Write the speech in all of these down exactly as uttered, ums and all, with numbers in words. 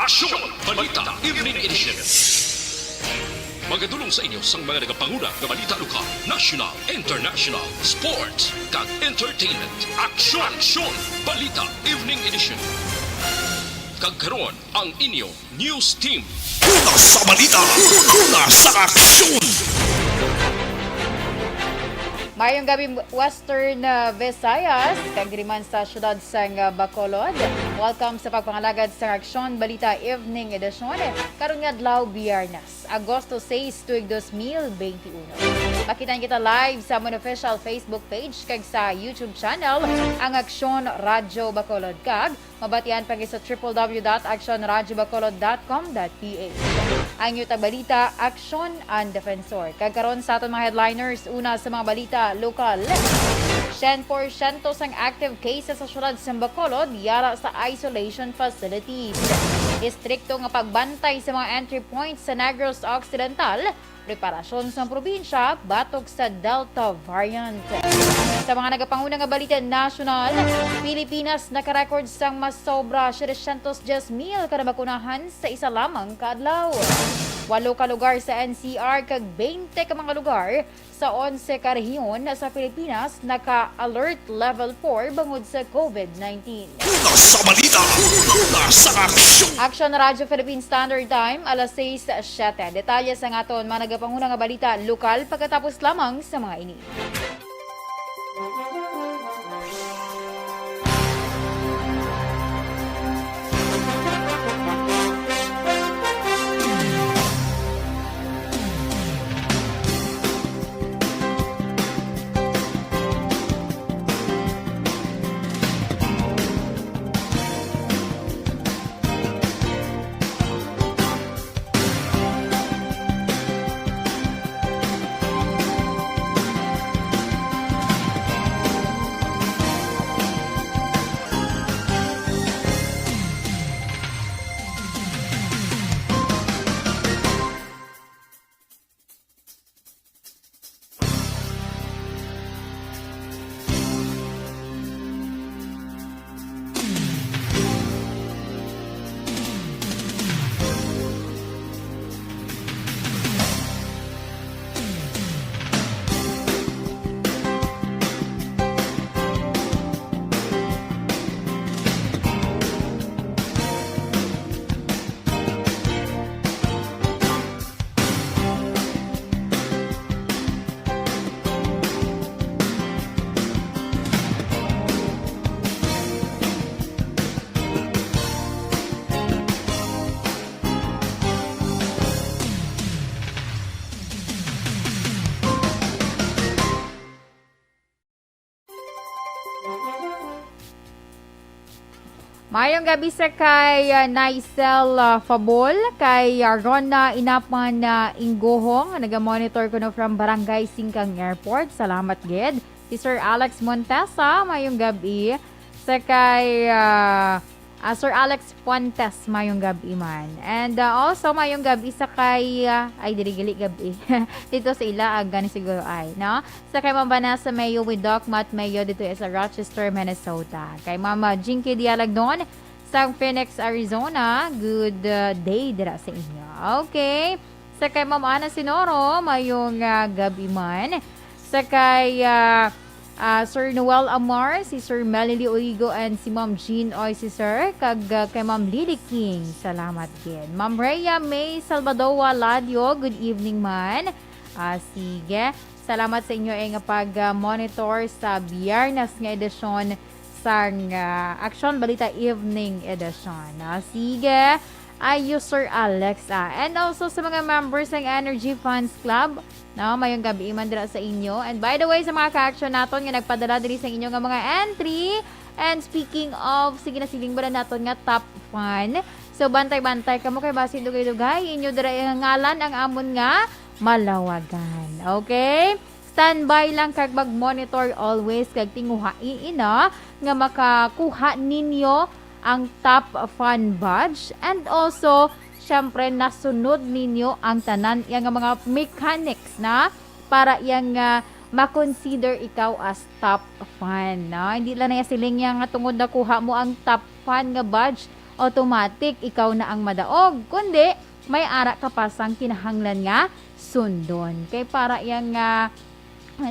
Aksyon! Balita Evening Edition. Magadulong sa inyo sang mga nagapanguna nga balita lokal, national, international, sports, kag entertainment. Aksyon! Aksyon! Balita Evening Edition. Kag karon, ang inyo news team. Una sa balita, una sa aksyon. Mayong gabi, Western, uh, Visayas, kag diri man sa siyudad sang, uh, Bacolod. Welcome sa pagpangalagad sang Aksyon Balita Evening Edition. Karon nga adlaw, Biyernes, Agosto sais, tuig dos mil benti uno. Makitaan kita live sa amon official Facebook page kag sa YouTube channel, ang Aksyon Radyo Bacolod, kag mabatian pa sa triple W dot action radyo bacolod dot com dot P H. Ang inyo tagbalita, Aksyon, ang Defensor. Kag karon sa aton mga headliners, una sa mga balita lokal. Siyam porsyento sang active cases sa siyudad sa Bacolod yara sa isolation facilities. Istrikto nga pagbantay sa mga entry points sa Negros Occidental, preparasyon sa probinsya batok sa Delta variant. Sa mga nagapanguna nga balita nasyonal, Pilipinas naka-record sang mas sobra setecientos diez mil ka nabakunahan sa isa lamang ka adlaw. Walo ka lugar sa N C R kag twenty ka mga lugar sa onse ka rehiyon sa Pilipinas naka-alert level four bangod sa COVID nineteen. Una sa balita, una sa aksyon. Aksyon Radyo Philippine Standard Time, alas sais siyete. Detalye sa aton mga nagapanguna nga balita lokal pagkatapos lamang sa mga ini. Mayong gabi sa kay, ah, Nicel, ah, Fabol, kay, ah, Rona Inapan, ah, Inggohong, nga naga-monitor kuno from Barangay Singkang Airport. Salamat gid. Si Sir Alex Montesa, mayong gabi. Sa kay, ah, ah, Sir Alex Fuentes, mayong gabi man. And, ah, also, mayong gabi sa kay, ah, ay, diri gali gabi. Dito sa ila, ah, gani siguro ay, no? Sa kay Ma'am Vanessa Mayo with Doc Matt Mayo dito sa Rochester, Minnesota. Kay Ma'am, ah, Jinky Dialagdon sa Phoenix, Arizona. Good, ah, day dira sa inyo. Okay. Sa kay Ma'am Ana Sinoro, mayong, ah, gabi man. Sa kay, ah, ah, Sir Noel Amar, si Sir Melly Origo, and si Ma'am Jean Oy, si Sir, kag, ah, kay Ma'am Lily King. Salamat gid. Ma'am Rhea May Salvador Ladio, good evening man. Ah, sige. Salamat sa inyo, eh, nga pag, ah, monitor sa Biyernes nga edisyon sang, ah, Aksyon Balita Evening Edition. Ah, sige. Ayo, Sir Alex, ah. And also sa mga members ng Energy Fans Club, no, mayong gabi man dira sa inyo. And by the way, sa mga ka-action naton nga nagpadala diri sa inyo nga mga entry, and speaking of, sige na, siling ba na naton nga top fan. So, bantay-bantay kamo kay basi dugay-dugay inyo dira nga ngalan ang amon nga malawagan. Okay? Standby lang kag mag-monitor always kag tinguhai ina nga makakuha ninyo ang top fan badge, and also, syempre, nasunod ninyo ang tanan iya nga mga mechanics na para iya nga ma-consider ikaw as top fan, no? Hindi lang na iya siling iya nga tungod nakuha mo ang top fan nga badge, automatic ikaw na ang madaog, kundi may ara ka pa sang kinahanglan nga sundon. Kay para iya nga,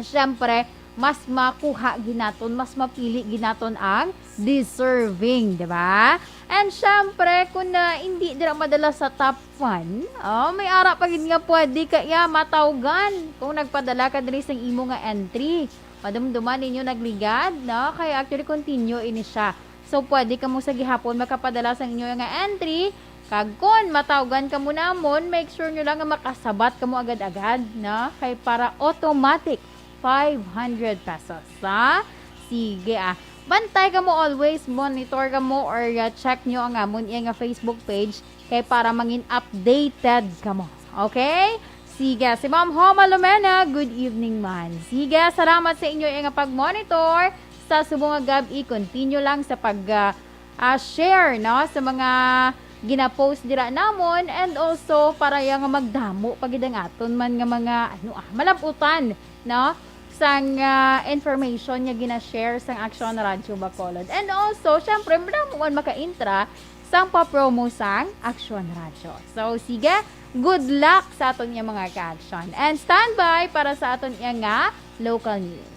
siyempre, mas makuha ginaton, mas mapili ginaton ang deserving, di ba? And siyempre, kung na hindi dira madala sa top one, oh, may ara pa gid nga pwede ka iya matawgan kung nagpadala ka diri sa imo nga entry. Madumduman ninyo nagligad, no? Kay actually, continue ini siya. So, pwede kamo sa gihapon makapadala sa inyo nga entry. Kag kon matawgan kamo namon, make sure nyo lang nga makasabat kamo agad-agad, no? Kay para automatic five hundred pesos, ha? Sige, ah. Bantay kamo always, monitor kamo or, ah, check nyo ang amon iya nga Facebook page kay para mangin updated kamo. Okay? Sige, si Ma'am Homa Lumena, good evening man. Sige, salamat sa inyo nga pag-monitor. Sa subong nga gab-i, continue lang sa pag, ah, ah, share, no, sa mga gina-post dira namon, and also para ya nga magdamo pa gid ang aton man nga mga, ano, ah, malab-utan, no, sang, ah, information nga gina-share sang Aksyon Radyo Bacolod. And also, syempre, madamo man maka-intra sang pa-promo sang Aksyon Radyo. So, sige, good luck sa aton nga mga ka-action. And standby para sa aton iya nga local news.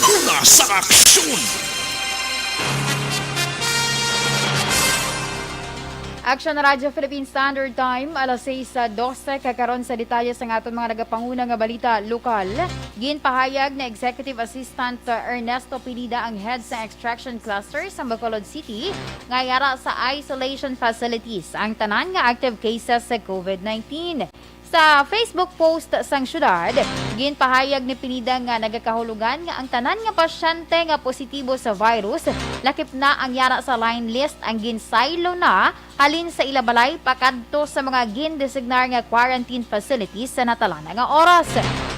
Una sa aksyon! Action Radyo Philippine Standard Time, alas sais sa dose. Kakaron sa detalye sa aton mga nagapanguna nga balita lokal. Ginpahayag ni Executive Assistant Ernesto Pineda, ang head sa extraction cluster sa Bacolod City, nga yara sa isolation facilities ang tanan nga active cases sa COVID nineteen. Sa Facebook post sang syudad, ginpahayag ni Pineda nga nagakahulogan nga ang tanan nga pasyente nga positibo sa virus lakip na ang yara sa line list ang ginsaylo na halin sa ila balay pakadto sa mga gindesignar nga quarantine facilities sa natalana nga oras.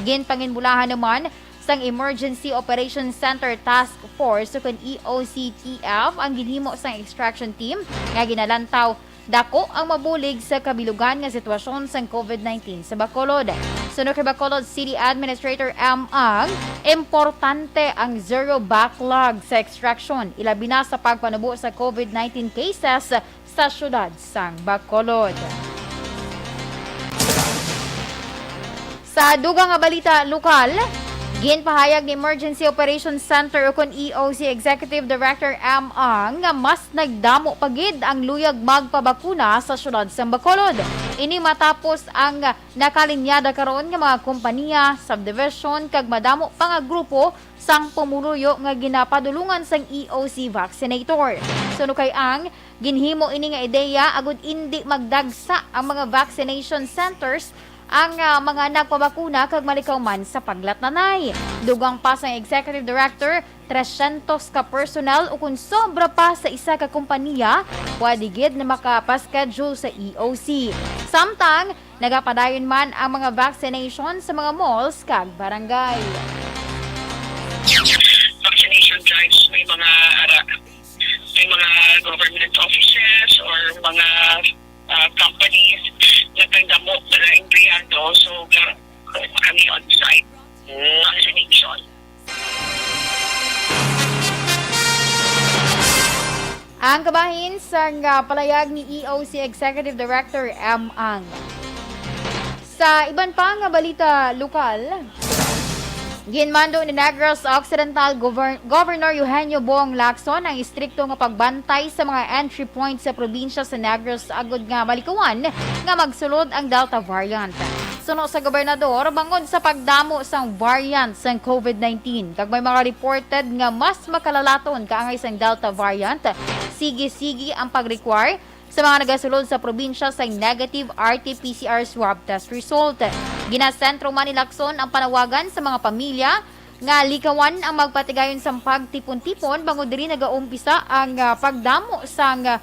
Ginpanginbulahan naman sang Emergency Operations Center Task Force, ukon E O C T F, ang ginhimo sang extraction team nga ginalantaw dako ang mabulig sa kabilugan nga sitwasyon sang COVID nineteen sa Bacolod. Suno kay Bacolod City Administrator M. Ang, importante ang zero backlog sa extraction, ilabi na sa pagpanubo sa COVID nineteen cases sa siyudad sang Bacolod. Sa dugang nga balita lokal, ginpahayag ni Emergency Operations Center ukon E O C Executive Director M. Ang nga mas nagdamo pa gid ang luyag magpabakuna sa siyudad sang Bacolod. Ini matapos ang nakalinyada karon nga mga kompanya, subdivision, kag madamo pa nga grupo sang pumuluyo nga ginapadulungan sang E O C vaccinator. Suno kay Ang, ginhimo ini nga ideya agud indi magdagsa ang mga vaccination centers ang, ah, mga nagpabakuna kag malikaw man sa paglatnanay. Dugang pa sang Executive Director, trescientos ka personnel ukon sobra pa sa isa ka kompanya pwede gid na makapaschedule sa E O C. Samtang, nagapadayon man ang mga vaccination sa mga malls kag barangay. Vaccination drives, may mga ara, may mga government offices or mga, ah, companies nga nagdamo na empleyado. So, ga-, kami on site. Vaccination. Ang kabahin sang, ah, palayag ni E O C Executive Director M. Ang. Sa iban pa nga balita lokal, ginmando ni Negros Occidental Govern-, Governor Eugenio Bong Lacson ang istrikto nga pagbantay sa mga entry points sa probinsya sa Negros agud nga malikawan nga magsulod ang Delta variant. Suno sa gobernador, bangod sa pagdamo sang variant sang COVID nineteen, kag may mga reported nga mas makalalaton kaangay sang Delta variant, sige-sige ang pag-require sa mga nagasulod sa probinsya sang negative R T P C R swab test result. Ginasentro man ni Lacson ang panawagan sa mga pamilya nga likawan ang magpatigayon sang pagtipon-tipon bangod diri nagaumpisa ang, ah, pagdamo sang, ah,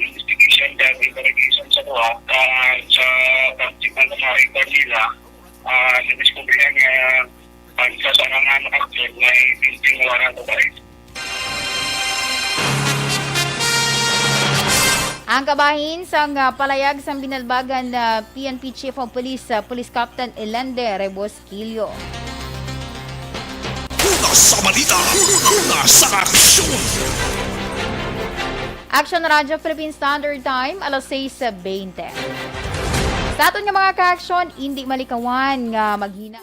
investigation kag interrogation sa kuha, ah, sa pagtignan sa mga record nila, ah, nadiskubrihan nga ang isa sa mga naka-active may pending warrant of arrest. Ang kabahin sang, ah, palayag sang binalbagan, ah, P N P Chief of Police, ah, Police Captain Elende Rebosquillo. Una sa balita, una sa aksyon. Action Radyo Philippine Standard Time, alas sais bente. Sa aton nga mga ka-aksyon, hindi malikawan nga maghina.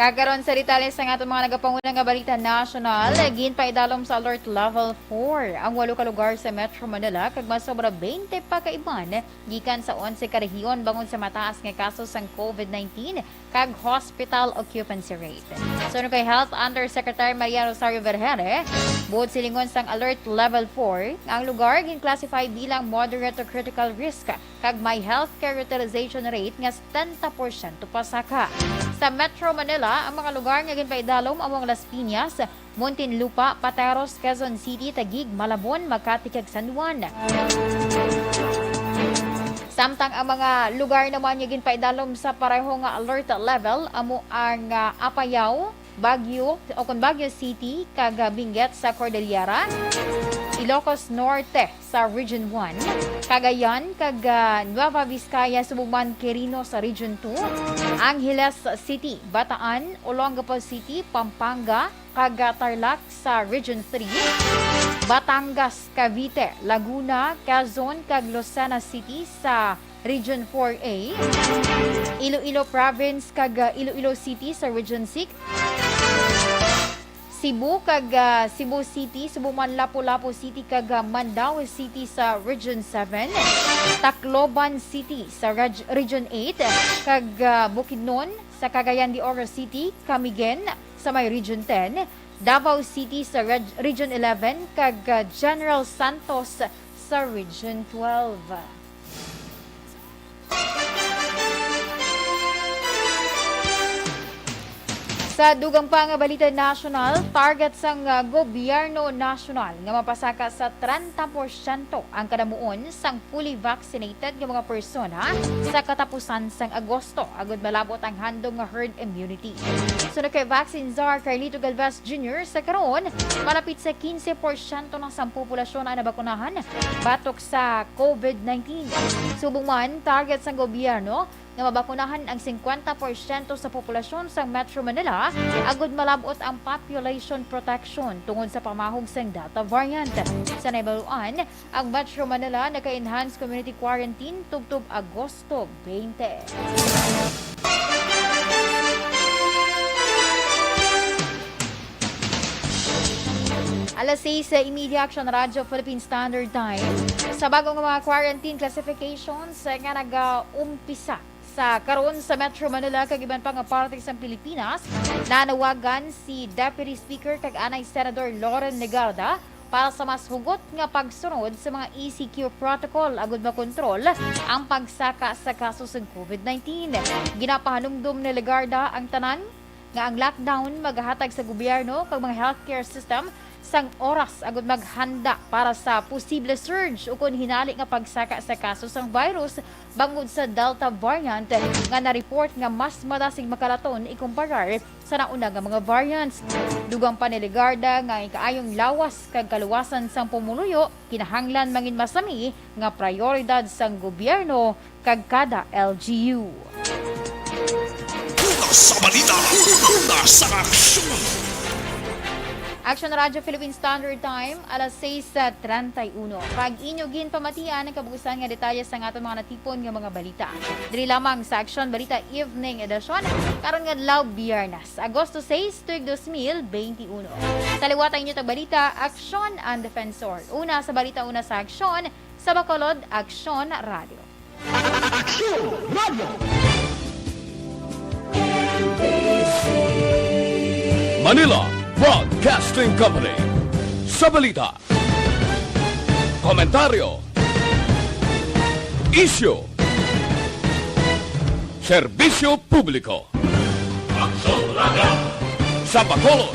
Karon sa detalye sa aton mga nagapanguna nga balita nasyonal, ginpaidalom sa Alert Level four ang walo ka lugar sa Metro Manila, kag mas sobra twenty pa ka iban gikan sa onse ka rehiyon bangod sa mataas nga kaso sang COVID nineteen kag hospital occupancy rate. Suno kay Health Undersecretary Maria Rosario Vergere, buot silingon sang Alert Level four, ang lugar gin-classify bilang moderate to critical risk kag may healthcare utilization rate nga setenta porsyento pasaka. Sa Metro Manila, ang mga lugar nga ginpaidalom amo ang Las Piñas, Muntinlupa, Pateros, Quezon City, Taguig, Malabon, Makati, kag San Juan. Samtang ang mga lugar naman nga ginpaidalom sa pareho nga alert level amo ang, ah, Apayao, Baguio, o kon Baguio City, kag, ah, Benguet sa Cordillera, Ilocos Norte sa Region one, Cagayan kag, ah, Nueva Vizcaya, subong man Quirino sa Region two, Angeles City, Bataan, Olongapo City, Pampanga, kag, ah, Tarlac sa Region three, Batangas, Cavite, Laguna, Quezon, kag Lucena City sa Region four A, Iloilo Province kag, ah, Iloilo City sa Region six, Cebu kag, ah, Cebu City, subong man Lapu-Lapu City kag, ah, Mandaue City sa Region seven, Tacloban City sa Reg-, Region eight, kag, ah, Bukidnon sa Cagayan de Oro City, Camiguin sa may Region ten, Davao City sa Reg-, Region eleven, kag, ah, General Santos sa Region twelve. Sa dugang pa nga balita nasyonal, target sang, ah, gobyerno nasyonal nga mapasaka sa trenta porsyento ang kadamuon sang fully vaccinated nga mga persona sa katapusan sang Agosto, agud malab-ot ang handom nga herd immunity. Suno kay Vaccine Czar Carlito Galvez Junior, sa karon, malapit sa quince porsyento na sang populasyon ang nabakunahan batok sa COVID nineteen. Subong man, target sang gobyerno nga mabakunahan ang singkwenta porsyento sa populasyon sa Metro Manila, agud malab-ot ang population protection tungod sa pamahog sang Delta variant. Sa nahibaluan, ang Metro Manila naka-enhance community quarantine tubtob Agosto twenty. Alas sais y media, Aksyon Radyo Philippine Standard Time. Sa bag-o nga mga quarantine classifications nga nag-umpisa sa karon sa Metro Manila kag iban pa nga parte sa Pilipinas, nanawagan si Deputy Speaker kag anay Senador Loren Legarda para sa mas hugot nga pagsunod sa mga E C Q protocol agud makontrol ang pagsaka sa kaso sa COVID nineteen. Ginapahanumdom ni Legarda ang tanan nga ang lockdown magahatag sa gobyerno kag mga healthcare system sang oras agud maghanda para sa posible surge ukon hinali nga pagsaka sa kaso sang virus bangod sa Delta variant nga na-report nga mas mataas ang makalaton ikumparar sa nauna nga mga variants. Dugang pa ni Legarda nga ang kaayong lawas kag kaluwasan sang pumuluyo kinahanglan mangin masami nga prayoridad sang gobyerno kag kada L G U. Una sa balita, una sa aksyon. Aksyon Radyo Philippine Standard Time, alas sais treinta y uno. Pag inyo ginpamatian ang kabuusan nga detalye sa aton mga natipon nga mga balita, diri lamang sa Aksyon Balita Evening Edition, karon nga adlaw, Biyernes, Agosto sais, tuig dos mil benti uno. Sa liwat ang inyo tagbalita, Aksyon and Defensor. Una sa balita, una sa aksyon, sa Bacolod, Aksyon Radio. Aksyon Radio. Manila Broadcasting Company. Sa balita, komentaryo, isyu, serbisyo publiko. Aksyon Radio. Sa Bacolod,